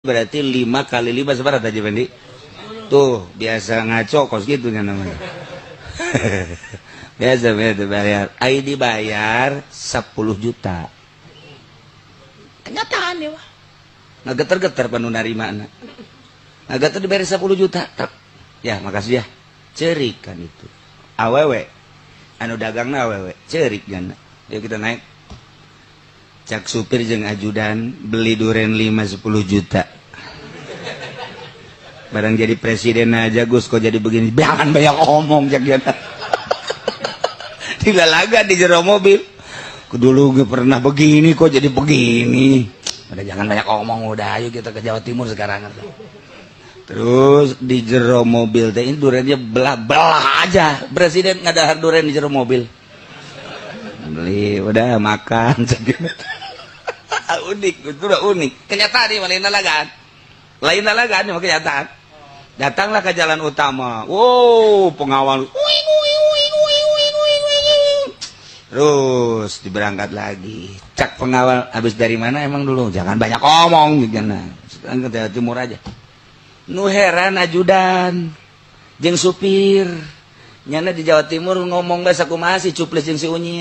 Berarti 5 kali 5 seberapa tadi, Fendi? Tuh, biasa ngaco kos gitu kan namanya. Biasa biasa bayar. Ai dibayar 10 juta. Kenyataan ya, wah. Ngageter-geter panu narima na. Ngageter dibayar 10 juta. Tek. Ya, makasih ya. Cerik kan itu. Awewe. Anu dagangna awewe. Cerik jana. Yuk, kita naik. Cak supir jeung ajudan, beli duren 5 10 juta. Barang jadi presiden aja, Gus, kok jadi begini? Jangan banyak omong, cak jana. Dilalaga di jero mobil. Dulu gue pernah begini, kok jadi begini? Udah, jangan banyak omong, udah, ayo kita ke Jawa Timur sekarang. Terus di jero mobil teh ini durennya belah belah aja. Presiden ngadahar duren di jero mobil. Beli, udah makan. Unik, itu udah unik. Kenyataan nih, lain lalagan. Lain lalagan, ini kenyataan. Datanglah ke jalan utama. Wow, pengawal. Terus diberangkat lagi. Cak pengawal, habis dari mana emang dulu? Jangan banyak omong gitu. Nah, sekarang ke Jawa Timur aja. Nu heran ajudan jeung supir. Nyana di Jawa Timur ngomong bahasa kumaha sih, cuplis jeung si Unyil.